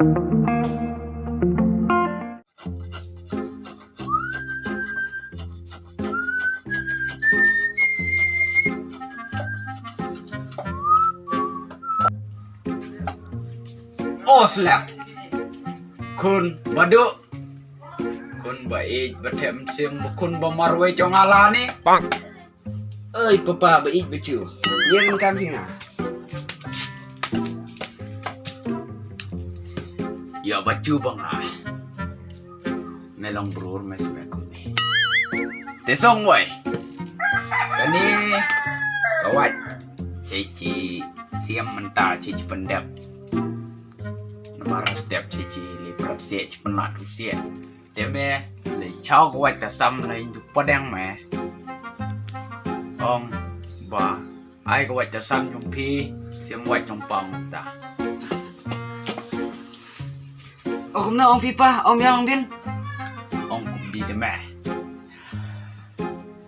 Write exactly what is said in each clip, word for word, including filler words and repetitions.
O slap. Khun ba duk. Khun ba ïeit ba them sim, khun ba marwei jong nga la ni. Oi papa ba ïeit ba ju. Ïa kan kam phi nga. Ïa ba ju ba nga. Me long bror me sngewkmen. Te song wei. Kane ka wait. Chechi siam mynta chechi pyndep. Namar step chechi li prap siak chi pynlait u siak. Te me le chau ka wait ta sam le indu padeng me. Ong ba ai ka wait ta sam jong phi, sim wait jong pang ta. O kumno ong phi pa, ong ïa long bin. Ong kum di de me.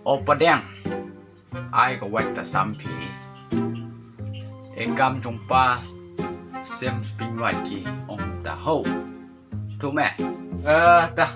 O padeng. Ai ka wait ta sam phi. E kam jong pa sim spin wait ki ong ta ho. Tu me. Eh, ta.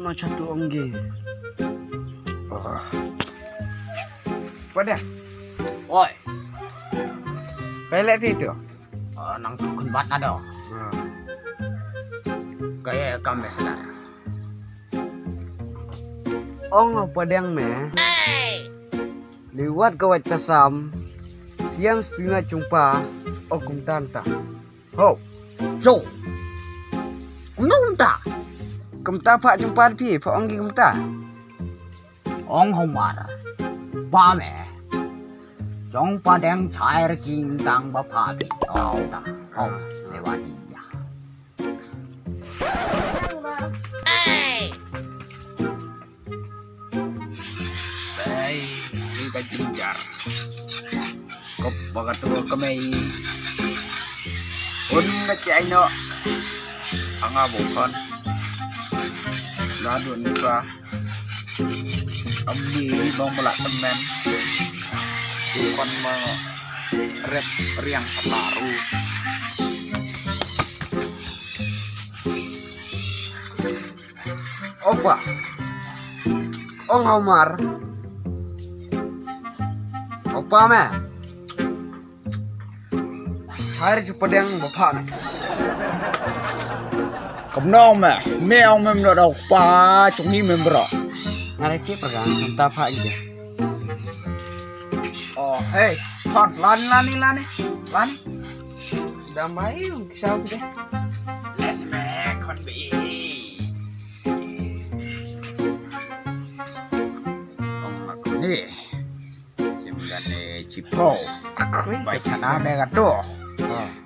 Ma chatu ong ge. Pada. Oi. Pele pi tu. Ah, nang tu khun bat na do. Kaya kam beslar. Ong padeng me. Liwat ka wait ka sam. Siam spinach jong pa. O kum tan ta. Ho. Jo. Kumno kumta? Kumta pha jumpa phi, pha ong ki kumta. Ong Homar. Pa me. Jong padeng chair king tang ba pha phi. Ong ta. Ho. Lewati ya. Ai, ni ka jinjar. Kop ba ka tu ka mei. Un ka chai no. Anga bokon. Ladu ni ka. Amni bong bala temen. Bokon ma rep riang pataru. Opa. Ong Omar. Opa me. Hai ju padeng bapha me. Kumno me. Me ong me mno da pa chung hi me bro. Ngare ti perga ta pha ide. Oh, hey, kon lan lan ni lan ni. Lan. Dam bai ung kisau kide. Les me kon be. Ong aku ni. Jim gane chipo. Bai chana me gato.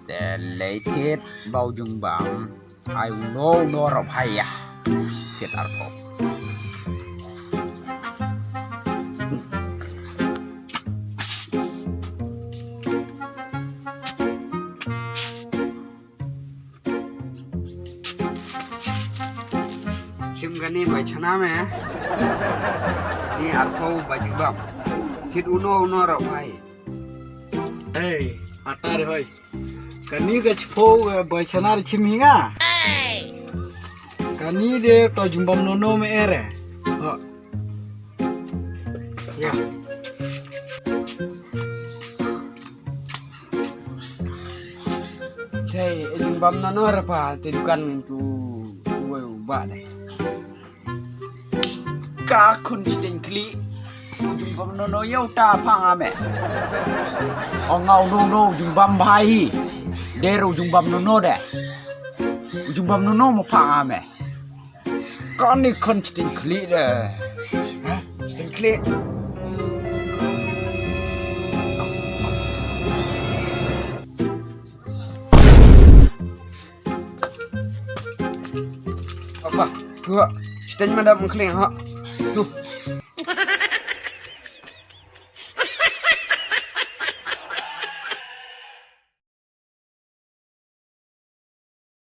Te leitit bau jung bam. Ai uno uno rop hai ya. Kit arko. Shim gani bai chana me. Ni arko bai jibam. Kit uno uno rop hai. Hey, atar hoi. Kani ka chipho, eh, bai chana de chim hinga. Kani de to jumbam nono me ere. Oh. Ya. Hey, jumbam nono re pa te dukan tu tu ba de. Ka khun chitin kli. U jumbam nono yow ta phang ame. Ong au no no jumbam bhai hi. Der u jumbam nono de. U jumbam nono mo phang ame. Kani khun chitin kli de. Ha? Chitin kli. Ba, tu ha. Shiteng ma dap mengkhling ha. Tu.